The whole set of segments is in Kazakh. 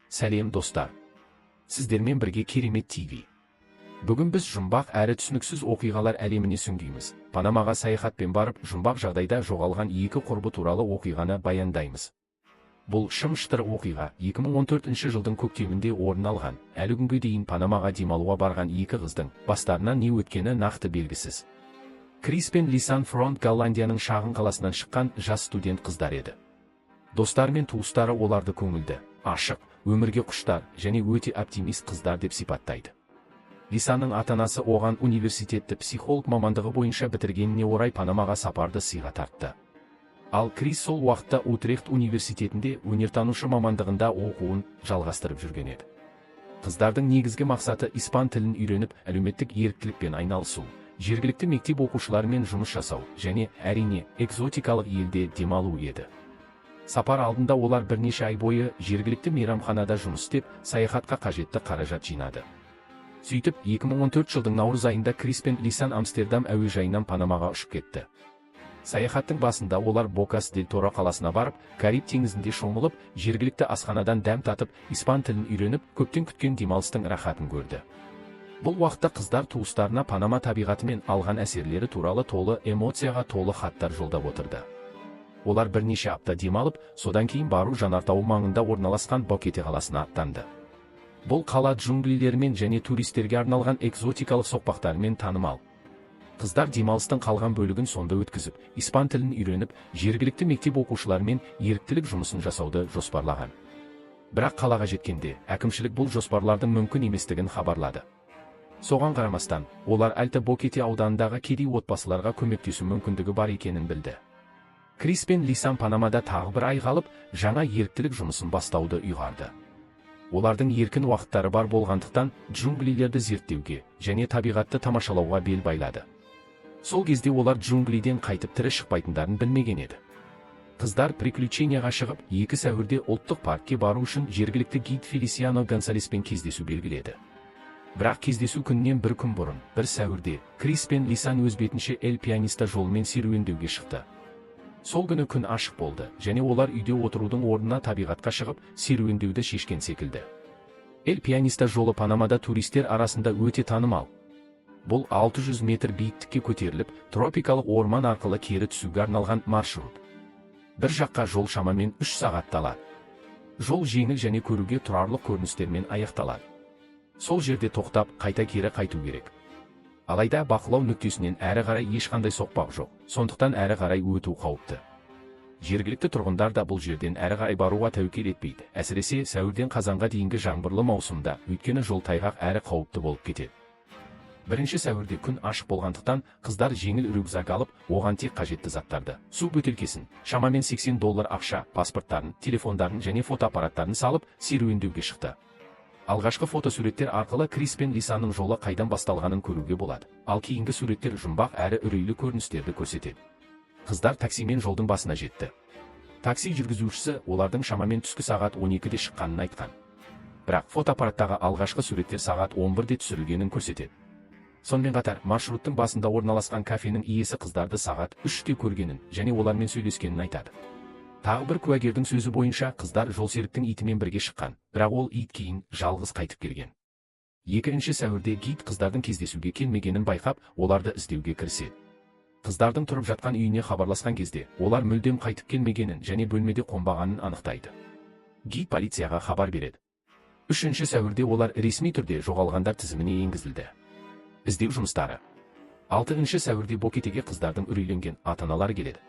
Сәлем, достар! Сіздермен бірге Керемет ТВ. Бүгін біз жұмбақ әрі түсініксіз оқиғалар әлеміне сүңгиміз. Панамаға саяхатпен барып, жұмбақ жағдайда жоғалған екі құрбы туралы оқиғаны баяндаймыз. Бұл шым-шытыр оқиға 2014 жылдың көктемінде орын алған. Әлі күнге дейін Панамаға демалуға барған екі қыздың бастарынан не өткені нақты белгісіз. Крис пен Лисан Фронт Голландияның шағын қаласынан шыққан жас студент қыздар еді. Достары мен туыстары оларды көңілді, ашық, өмірге құштар және өте оптимист қыздар деп сипаттайды. Лисанның ата-анасы оған университетті психолог мамандығы бойынша бітіргеніне орай Панамаға сапарды сыйға тартты. Ал Крис сол уақытта Утрехт университетінде өнертанушы мамандығында оқуын жалғастырып жүрген еді. Қыздардың негізгі мақсаты испан тілін үйреніп, әлеуметтік еріктілікпен айналысу, жергілікті мектеп оқушыларымен жұмыс жасау және, әрине, экзотикалық елде демалу еді. Сапар алдында олар бірнеше ай бойы жергілікті мейрамханада жұмыс істеп, саяхатқа қажетті қаражат жинады. Сөйтіп, 2014 жылдың наурыз айында Крис пен Лисан Амстердам әуежайынан Панамаға ұшып кетті. Саяхаттың басында олар Бокас дель Торо қаласына барып, Кариб теңізінде шомылып, жергілікті асханадан дәм татып, испан тілін үйреніп, көптен күткен демалыстың рахатын көрді. Бұл уақытта қыздар туыстарына Панама табиғатымен алған әсерлері туралы толы эмоцияға толы хаттар жолдап отырды. Олар бірнеше апта демалып, содан кейін Бару жанартауы маңында орналасқан Бокете қаласына аттанды. Бұл қала джунглилерімен және туристерге арналған экзотикалық соқпақтарымен танымал. Қыздар демалыстың қалған бөлігін сонда өткізіп, испан тілін үйреніп, жергілікті мектеп оқушыларымен еріктілік жұмысын жасауды жоспарлаған. Бірақ қалаға жеткенде әкімшілік бұл жоспарлардың мүмкін еместігін хабарлады. Соған қарамастан, олар Альта Бокете ауданындағы кедей отбасыларға көмектесу мүмкіндігі бар екенін білді. Крис пен Лисан Панамада тағы бір ай қалып, жаңа еріктілік жұмысын бастауды ұйғарды. Олардың еркін уақыттары бар болғандықтан, джунглилерді зерттеуге және табиғатты тамашалауға бел байлады. Сол кезде олар джунглиден қайтып тірі шықпайтындарын білмеген еді. Қыздар приключенияға шығып, 2 сәуірде ұлттық паркке бару үшін жергілікті гид Фелисиано Гонсалеспен кездесу белгіледі. Бірақ кездесу күнінен бір күн бұрын, 1 сәуірде, Крис пен Лисан өз бетінше Эль Пианиста жолымен серуендеуге шықты. Сол күні күн ашық болды және олар үйде отырудың орнына табиғатқа шығып, серуендеуді шешкен секілді. Эль Пианиста жолы Панамада туристер арасында өте танымал. Бұл 600 метр биіктікке көтеріліп, тропикалық орман арқылы кері түсуге арналған маршрут. Бір жаққа жол шамамен 3 сағатты алады. Жол жеңіл және көруге тұрарлық көріністермен аяқталады. Сол жерде тоқтап, қайта кері қайту керек. Алайда бақылау нүктесінен әрі қарай ешқандай соқпақ жоқ, сондықтан әрі қарай өту қауіпті. Жергілікті тұрғындар да бұл жерден әрі қарай баруға тәуекел етпейді, әсіресе сәуірден қазанға дейінгі жаңбырлы маусымда, өйткені жол тайғақ әрі қауіпті болып кетеді. 1 сәуірде күн ашық болғандықтан, қыздар жеңіл рюкзак алып, оған тек қажетті заттарды, су бөтелкесін, шамамен 80 доллар ақша, паспорттарын, телефондарын және фотоаппараттарын салып, серуендеуге шықты. Алғашқы фотосуреттер арқылы Крис пен Лисаның жолы қайдан басталғанын көруге болады. Ал кейінгі суреттер жұмбақ әрі үрейлі көріністерді көрсетеді. Қыздар таксимен жолдың басына жетті. Такси жүргізушісі олардың шамамен түскі сағат 12-де шыққанын айтқан. Бірақ фотоаппараттағы алғашқы суреттер сағат 11-де түсірілгенін көрсетеді. Сонымен қатар, маршруттың басында орналасқан кафенің иесі қыздарды сағат 3-те көргенін және олармен сөйлескенін айтады. Тағы бір куәгердің сөзі бойынша, қыздар жолсеріктің итімен бірге шыққан, бірақ ол ит кейін жалғыз қайтып келген. 2 сәуірде гид қыздардың кездесуге келмегенін байқап, оларды іздеуге кіріседі. Қыздардың тұрып жатқан үйіне хабарласқан кезде, олар мүлдем қайтып келмегенін және бөлмеде қонбағанын анықтайды. Гид полицияға хабар береді. 3 сәуірде олар ресми түрде жоғалғандар тізіміне енгізілді. Іздеу жұмыстары. 6 сәуірде Бокетеге қыздардың үрейленген ата-аналары келеді.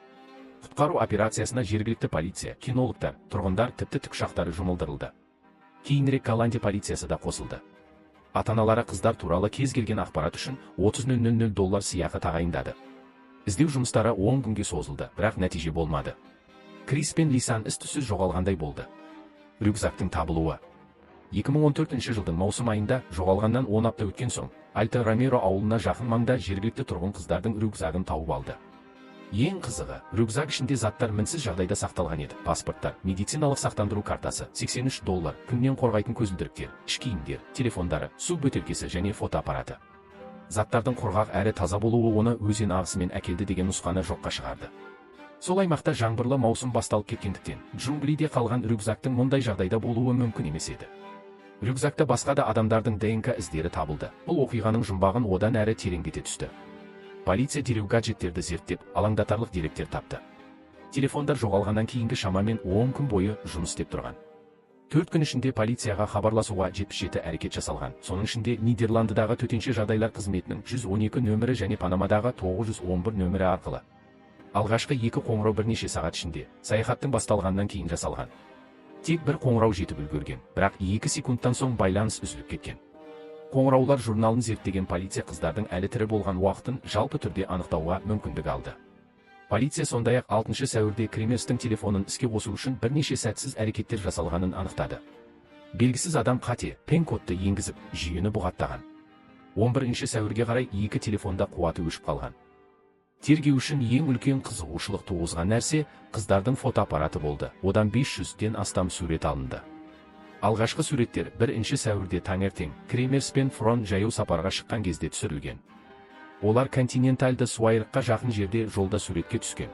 Құтқару операциясына жергілікті полиция, кинологтар, тұрғындар, тіпті тікұшақтары жұмылдырылды. Кейінірек Голландия полициясы да қосылды. Ата-аналары қыздар туралы кез келген ақпарат үшін 30 000 доллар сыйақы тағайындады. Іздеу жұмыстары 10 күнге созылды, бірақ нәтиже болмады. Крис пен Лисан із-түссіз жоғалғандай болды. Рюкзактың табылуы. 2014 жылдың маусым айында, жоғалғаннан 10 апта өткен соң, Альта Ромеро ауылына жақын маңда жергілікті тұрғын қыздардың рюкзагын тауып алды. Ең қызығы, рюкзак ішінде заттар мінсіз жағдайда сақталған еді. Паспорттар, медициналық сақтандыру картасы, 83 доллар, күннен қорғайтын көзілдіріктер, іш киімдер, телефондары, су бөтелкесі және фотоаппараты. Заттардың құрғақ әрі таза болуы оны өзен ағысымен әкелді деген нұсқаны жоққа шығарды. Сол аймақта жаңбырлы маусым басталып кеткендіктен, джунглиде қалған рюкзактың мұндай жағдайда болуы мүмкін емес еді. Рюкзакта басқа да адамдардың ДНК іздері табылды. Бұл оқиғаның жұмбағын одан әрі тереңдете түсті. Полиция дереу гаджеттерді зерттеп, алаңдатарлық деректер тапты. Телефондар жоғалғаннан кейінгі шамамен 10 күн бойы жұмыс істеп тұрған. 4 күн ішінде полицияға хабарласуға 77 әрекет жасалған. Соның ішінде Нидерландыдағы төтенше жағдайлар қызметінің 112 нөмірі және Панамадағы 911 нөмірі арқылы. Алғашқы екі қоңырау бірнеше сағат ішінде, саяхаттың басталғаннан кейін жасалған. Тек бір қоңырау жетіп үлгерген, бірақ 2 секундтан соң байланыс үзіліп кеткен. Қоңыраулар журналын зерттеген полиция қыздардың әлі тірі болған уақытын жалпы түрде анықтауға мүмкіндік алды. Полиция сондай-ақ 6 сәуірде Кремерстің телефонын іске қосу үшін бірнеше сәтсіз әрекеттер жасалғанын анықтады. Белгісіз адам қате пин-кодты енгізіп, жүйені бұғаттаған. 11 сәуірге қарай екі телефонда қуаты өшіп қалған. Тергеу үшін ең үлкен қызығушылық туғызған нәрсе қыздардың фотоаппараты болды. Одан 500-ден астам сурет алынды. Алғашқы суреттер 1 сәуірде таңертең Кремерс пен Фрон жаяу сапарға шыққан кезде түсірілген. Олар континентальды суайрыққа жақын жерде жолда суретке түскен.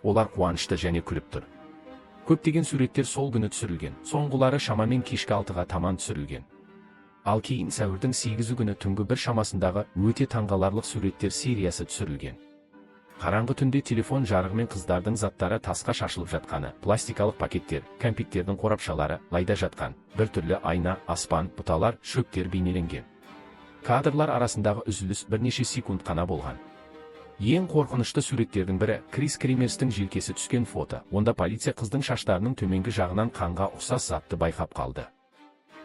Олар қуанышты және күліп тұр. Көптеген суреттер сол күні түсірілген, соңғылары шамамен кешкі 6-ға таман түсірілген. Ал кейін сәуірдің 8 күні түнгі бір шамасындағы өте таңғаларлық суреттер сериясы түсірілген. Қараңғы түнде телефон жарығымен қыздардың заттары тасқа шашылып жатқаны, пластикалық пакеттер, кәмпиттердің қорапшалары, лайда жатқан, бір түрлі айна, аспан, бұталар, шөптер бейнеленген. Кадрлар арасындағы үзіліс бірнеше секунд қана болған. Ең қорқынышты суреттердің бірі Крис Кремерстің желкесі түскен фото. Онда полиция қыздың шаштарының төменгі жағынан қанға ұқсас затты байқап қалды.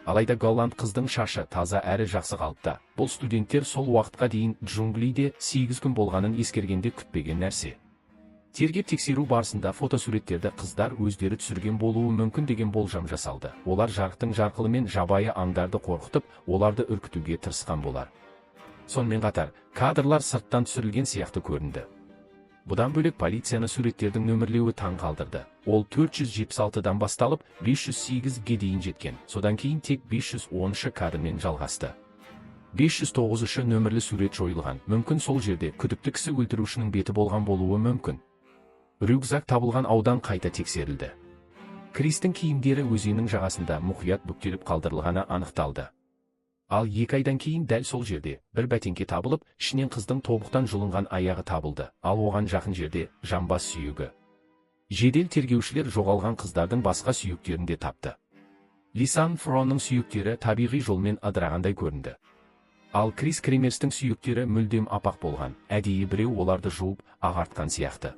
Алайда голланд қыздың шашы таза әрі жақсы қалыпта. Бұл студенттер сол уақытқа дейін джунглиде 8 күн болғанын ескергенде күтпеген нәрсе. Тергеп тексеру барысында фотосуреттерді қыздар өздері түсірген болуы мүмкін деген болжам жасалды. Олар жарықтың жарқылымен жабайы аңдарды қорқытып, оларды үркітуге тырысқан болар. Сонымен қатар, кадрлар сырттан түсірілген сияқты көрінді. Бұдан бөлек полицияны суреттердің нөмірлеуі таң қалдырды. Ол 476-дан басталып, 508-ге дейін жеткен. Содан кейін тек 510-шы кадрмен жалғасты. 509-шы нөмірлі сурет жойылған. Мүмкін сол жерде күдікті кісі өлтірушінің беті болған болуы мүмкін. Рюкзак табылған аудан қайта тексерілді. Кристің киімдері өзеннің жағасында мұқият бүктеліп қалдырылғаны анықталды. Ал 2 айдан кейін дәл сол жерде бір бәтеңке табылып, ішінен қыздың тобықтан жұлынған аяғы табылды, ал оған жақын жерде жамбас сүйегі. Жедел тергеушілер жоғалған қыздардың басқа сүйектерін де тапты. Лисан Фронның сүйектері табиғи жолмен ыдырағандай көрінді. Ал Крис Кремерстің сүйектері мүлдем апақ болған, әдейі біреу оларды жуып, ағартқан сияқты.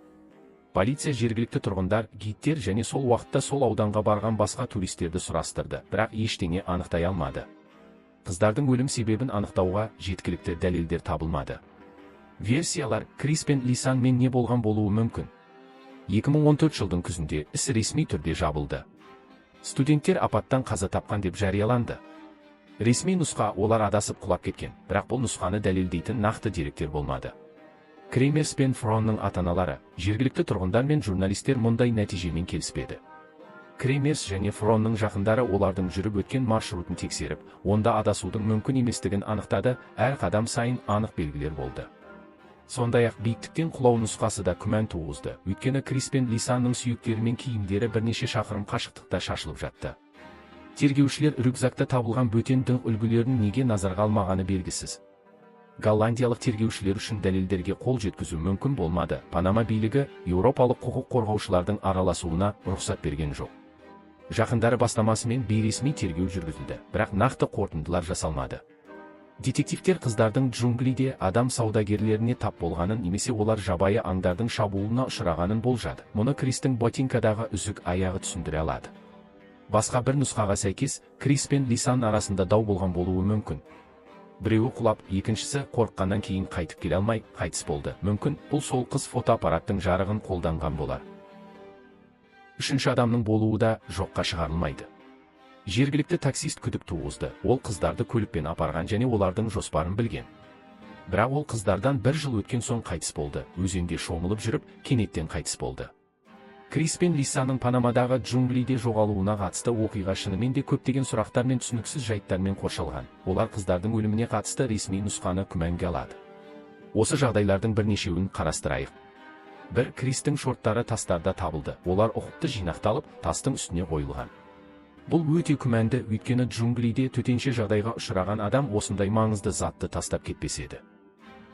Полиция жергілікті тұрғындар, гидтер және сол уақытта сол ауданға барған басқа туристерді сұрастырды, бірақ ештеңе анықтай алмады. Қыздардың өлім себебін анықтауға жеткілікті дәлелдер табылмады. Версиялар Крис пен Лисанмен не болған болуы мүмкін. 2014 жылдың күзінде іс ресми түрде жабылды. Студенттер апаттан қаза тапқан деп жарияланды. Ресми нұсқа олар адасып құлап кеткен, бірақ бұл нұсқаны дәлелдейтін нақты деректер болмады. Кремерс пен Фронның ата-аналары, жергілікті тұрғындар мен журналистер мұндай нәтижемен келіспеді. Кремерс және Фронның жақындары олардың жүріп өткен маршрутын тексеріп, онда адасудың мүмкін еместігін анықтады, әр қадам сайын анық белгілер болды. Сондай-ақ биіктіктен құлау нұсқасы да күмән туғызды, өйткені Крис пен Лисанның сүйектері мен киімдері бірнеше шақырым қашықтықта шашылып жатты. Тергеушілер рюкзакта табылған бөтен діңқ үлгілерін неге назарға алмағаны белгісіз. Голландиялық тергеушілер үшін дәлелдерге қол жеткізу мүмкін болмады. Панама билігі еуропалық құқық қорғаушылардың араласуына рұқсат берген жоқ. Жақындары бастамасымен бейресми тергеу жүргізілді, бірақ нақты қорытындылар жасалмады. Детективтер қыздардың джунглиде адам саудагерлеріне тап болғанын немесе олар жабайы аңдардың шабуылына ұшырағанын болжады. Мұны Кристің ботинкадағы үзік аяғы түсіндіре алады. Басқа бір нұсқаға сәйкес, Крис пен Лисан арасында дау болған болуы мүмкін. Біреуі құлап, екіншісі қорыққаннан кейін қайтып келе алмай, қайтыс болды. Мүмкін, бұл сол қыз фотоаппараттың жарығын қолданған болар. Үшінші адамның болуы да жоққа шығарылмайды. Жергілікті таксист күдік туғызды. Ол қыздарды көлікпен апарған және олардың жоспарын білген. Бірақ ол қыздардан бір жыл өткен соң қайтыс болды. Өзенде шомылып жүріп, кенеттен қайтыс болды. Крис пен Лисаның Панамадағы джунглиде жоғалуына қатысты оқиға шынымен де көптеген сұрақтар мен түсініксіз жайттармен қоршалған. Олар қыздардың өліміне қатысты ресми нұсқаны күмәнге алады. Осы жағдайлардың бірнешеуін қарастырайық. 1. Кристің шорттары тастарда табылды. Олар ұқыпты жинақталып, тастың үстіне қойылған. Бұл өте күмәнді, өйткені джунглиде төтенше жағдайға ұшыраған адам осындай маңызды затты тастап кетпес еді.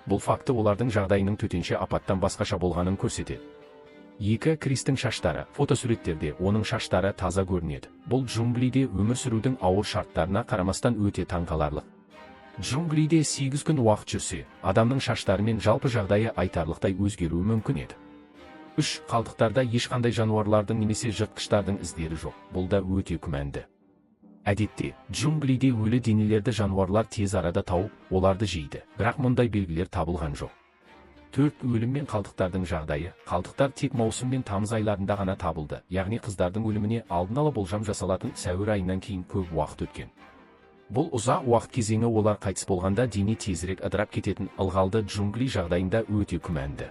Бұл факті олардың жағдайының төтенше апаттан басқаша болғанын көрсетеді. 2. Кристің шаштары. Фотосуреттерде оның шаштары таза көрінеді. Бұл джунглиде өмір сүрудің ауыр шарттарына қарамастан өте таңқаларлық. Джунглиде 8 күн уақыт жүрсе, адамның шаштары мен жалпы жағдайы айтарлықтай өзгеруі мүмкін еді. 3. Қалдықтарда ешқандай жануарлардың немесе жыртқыштардың іздері жоқ. Бұл да өте күмәнді. Әдетте, джунглиде өлі денелерді жануарлар тез арада тауып, оларды жейді. Бірақ мұндай белгілер табылған жоқ. 4. Өлім мен қалдықтардың жағдайы. Қалдықтар тек маусым мен тамыз айларында ғана табылды. Яғни қыздардың өліміне алдын ала болжам жасалатын сәуір айынан кейін көп уақыт өткен. Бұл ұзақ уақыт кезеңі олар қайтыс болғанда дене тезірек ыдырап кететін ылғалды джунгли жағдайында өте күмәнді.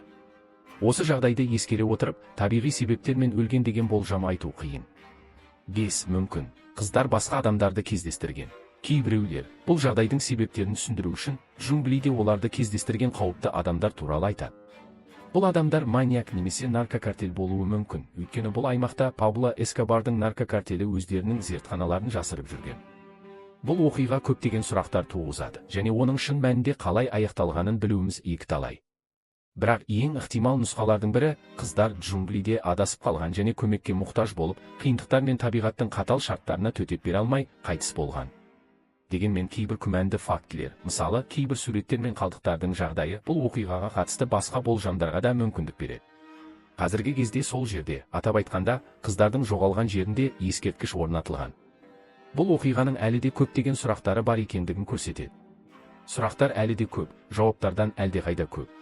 Осы жағдайды ескере отырып, табиғи себептермен өлген деген болжам айту қиын. 5. Мүмкін, қыздар басқа адамдарды кездестірген. Кейбіреулер бұл жағдайдың себептерін түсіндіру үшін джунглиде оларды кездестірген қауіпті адамдар туралы айтады. Бұл адамдар маньяк немесе наркокартель болуы мүмкін, өйткені бұл аймақта Пабло Эскобардың наркокартелі өздерінің зертханаларын жасырып жүрген. Бұл оқиға көптеген сұрақтар туғызады және оның шын мәнінде қалай аяқталғанын білуіміз екіталай. Бірақ ең ықтимал нұсқалардың бірі қыздар джунглиде адасып қалған және көмекке мұқтаж болып, қиындықтар мен табиғаттың қатал шарттарына төтеп бере алмай қайтыс болған. Дегенмен кейбір күмәнді фактілер, мысалы, кейбір суреттер мен қалдықтардың жағдайы бұл оқиғаға қатысты басқа болжамдарға да мүмкіндік береді. Қазіргі кезде сол жерде, атап айтқанда, қыздардың жоғалған жерінде ескерткіш орнатылған. Бұл оқиғаның әлі де көптеген сұрақтары бар екендігін көрсетеді. Сұрақтар әлі де көп, жауаптардан әлдеқайда көп.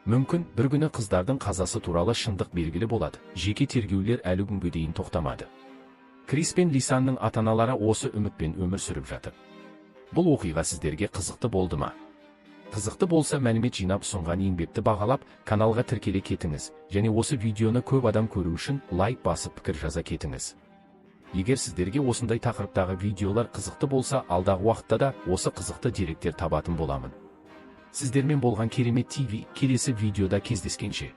Мүмкін, бір күні қыздардың қазасы туралы шындық белгілі болады. Жеке тергеулер әлі күнге дейін тоқтамады. Крис пен Лисанның ата-аналары осы үмітпен өмір сүріп жатыр. Бұл оқиға сіздерге қызықты болды ма? Қызықты болса, мәлімет жинап ұсынған еңбекті бағалап, каналға тіркеле кетіңіз және осы видеоны көп адам көру үшін лайк басып пікір жаза кетіңіз. Егер сіздерге осындай тақырыптағы видеолар қызықты болса, алдағы уақытта да осы қызықты деректер табатын боламын. Сіздермен болған Керемет ТВ, келесі видеода кездескенше.